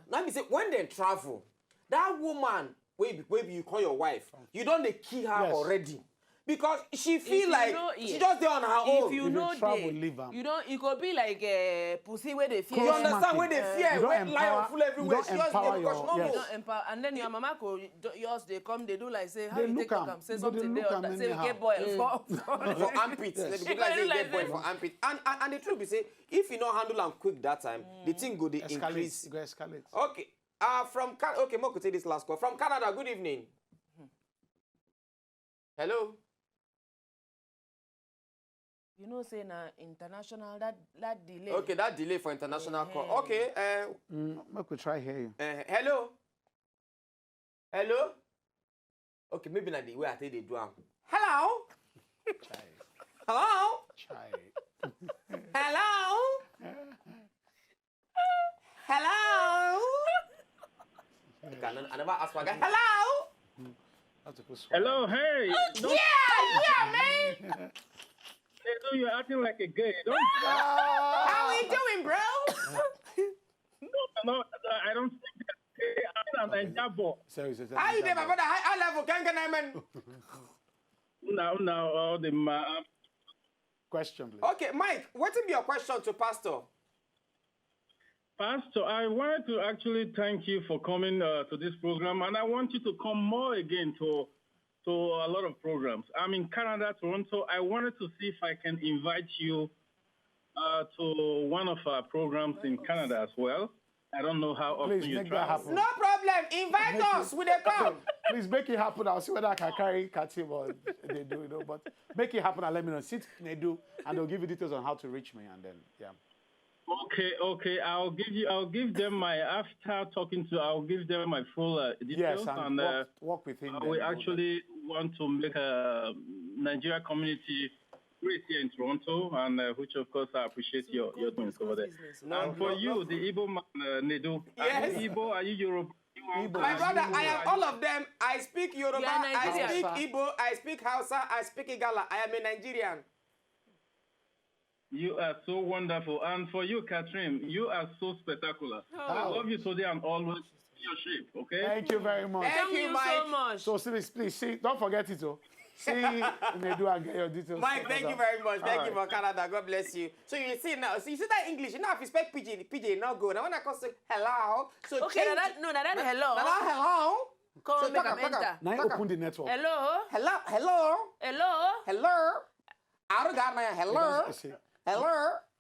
Now be say when they travel, that woman wey be wey be you call your wife, you don dey kill her Yes. already because she feel you like know, she yeah. just dey on her If own. you If know you travel, they, leave am. You don't. It could be like a pussy where they fear. You Close understand market. Where they Uh, fear, You don't where lie empower- full everywhere. you She don't just dey empower because your- no yes. more. Don't empower, and then your mama go do- yours they come they do like say how They you look take talk am. am say You go dey something look there am that say you anyhow. get boy for For armpits, Yes. they She go go say do you like get boy this. For armpit. And, and and the truth be say, if you no handle am quick that time, the thing go dey Escalate. increase. Go escalate. Okay. Uh, from Can- okay, Moko take this last call from Canada. Good evening. Hello. You know say na international that that delay. Okay, that delay for international call. Yeah. Okay. Uh, Mm, make we try hear you. uh, hello. Hello. Okay, maybe na the way I take dey do am. Hello. Chai. Hello. Chai. Hello. Hello. Okay, I never ask my guy. Hello. That's a good Hello, hey. Yeah, yeah, man. Hey, so you're acting like a gay. Don't How we doing, bro? no, no, I don't think that. Hey, I'm a Naija boy. Sorry, sorry, sorry, How you sorry. doing, my brother? High, high level, gang, gang, man. Now, now, all the ma- Question, please. Okay, Mike, what is your question to Pastor? Pastor, I wanted to actually thank you for coming uh, to this program, and I want you to come more again to to a lot of programs. I'm in Canada, Toronto. I wanted to see if I can invite you uh, to one of our programs in Canada as well. I don't know how often Please you make that travel. happen. No problem. Invite us. We dey come. Please make it happen. I'll see whether I can carry Katim or they do, you know. But make it happen and let me know. Sit Nedu, and they'll give you details on how to reach me, and then yeah. Okay, okay. I'll give you. I'll give them my after talking to. I'll give them my full uh, details, Yes, and, and uh, work, work with him. uh, Then we we'll- actually want to make a Nigeria community great here in Toronto, and uh, which of course I appreciate your your doing over there. No And for you, the Igbo man, uh, Nedu, are Yes. you Igbo? Are you Yoruba? Igbo. My brother, I am all of them. I speak Yoruba, You are I Nigerian. speak Igbo, I speak Hausa, I speak Igala. I am a Nigerian. You are so wonderful. And for you, Catherine, you are so spectacular. I Oh. love you today and always. Your shape, okay? Thank you very much. Thank Thank you, you Mike. So much. So please, please see, don't forget it, oh. See, Nedu and get your details. Mike, thank you very much. Thank you All for Canada. God bless you. So you see now, so you see that English, you know, if you speak Pidgin, Pidgin not good. Now when I come say hello, so Okay, change now that, no, now that hello. Hello, hello. Come So make talk a am, talk am. mentor. Now you Talk am. Open the network. Hello. Hello, hello, Hello. hello. Arụ ga-ana ya. Hello. Say, Hello.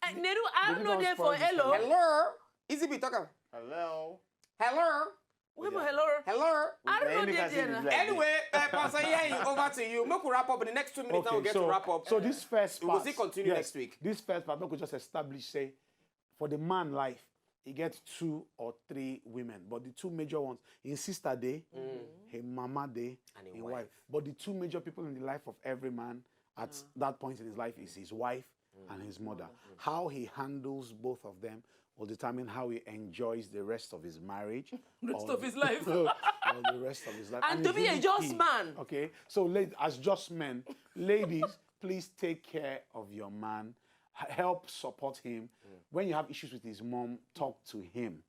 Eh, Neru, I don't know there for hello. Hello. Easy be talking. Hello. Hello. Wait for hello. Hello. I don't know there there now. Anyway, uh, Pastor Iyayi, over to you. Make we wrap up in the next two minutes. Now we okay, get so, to wrap up. so this first We'll part, still continue yes, next week. This first part, make we just establish say, for the man life, he gets two or three women, but the two major ones, his sister day, his mama day, And his his wife. wife. But the two major people in the life of every man at that point in his life is his wife and his mother. How he handles both of them will determine how he enjoys the rest of his marriage, Rest or of his life. or the rest of his life. And to it's be a really just key. Man. Okay, so ladies, as just men, ladies, please take care of your man. H- Help support him. When you have issues with his mom, talk to him.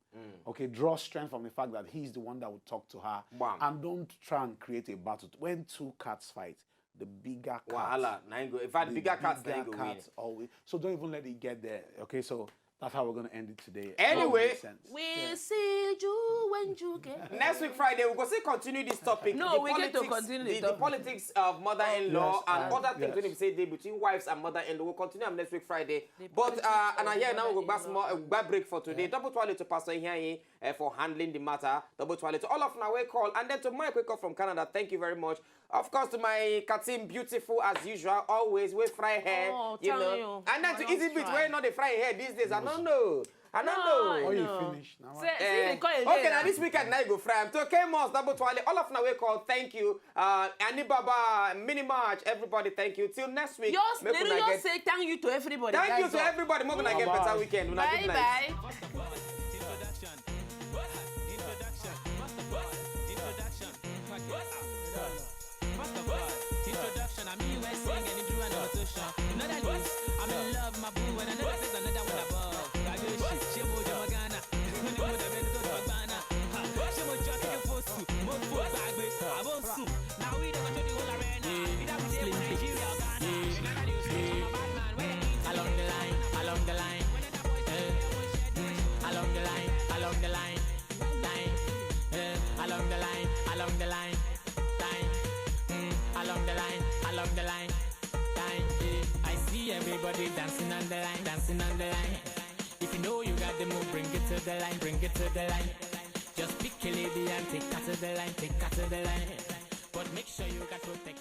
Okay, draw strength from the fact that he's the one that will talk to her. Bam. And don't try and create a battle. When two cats fight, the bigger cat. Wahala. Na him go. In fact, The bigger cats na him go win. Cat always. So don't even let it get there. Okay, so that's how we're gonna end it today. Anyway, Makes sense. We see you when you get. Next week Friday, we go still continue this topic. No, the we get to politics, continue the, the the topic. Politics of mother-in-law Yes, and yes, other things yes. When we say they between wives and mother-in-law. We'll continue them next week Friday. The But uh, politics and of I hear now we go mother-in-law. back small uh, back break for today. Double twale to Pastor Iyayi uh, for handling the matter. Double twale to all of now we call and then to Mike we call from Canada. Thank you very much. Of course, to my Katim, beautiful as usual, always with fry hair, Oh, you thank know. You. And then I to don't Easy Beat, try. Where not the fry hair these days, I don't know. I don't No, know. Oh, you No. finish now. Say, Eh, see the call okay, again. Now this weekend now you go fry. I'm to K Moss double twale. All of now we call. Thank you, uh, Annie Baba, Mini March, everybody. Thank you. Till next week. Just, make Neru, una just get- say thank you to everybody. Thank you That's to all. Everybody. Make una get Bye-bye. Better weekend. Una Bye good night. Bye. Introduction. Introduction. First of all, introduction. First of all, introduction. I'm here where sing and do an audition. Another news. I'm in love, my boo, and another place, another one above. Graduation. Shame on your Ghana. When you would have been to the banana. Ha. Shame on your post. More food bag with. I won't sue. Now we don't control the whole arena. Either we say Nigeria or Ghana. Another news. I'm a bad man. Where the kids Along the line, along the line, eh, mm, along the line, along the line, line, eh, along the line, along the line, line, mm, along the line, along the line, line, eh. I see everybody dancing on the line, dancing on the line. If you know you got the move, bring it to the line, bring it to the line. Just pick a lady and take her to the line, take her to the line. But make sure you got protect.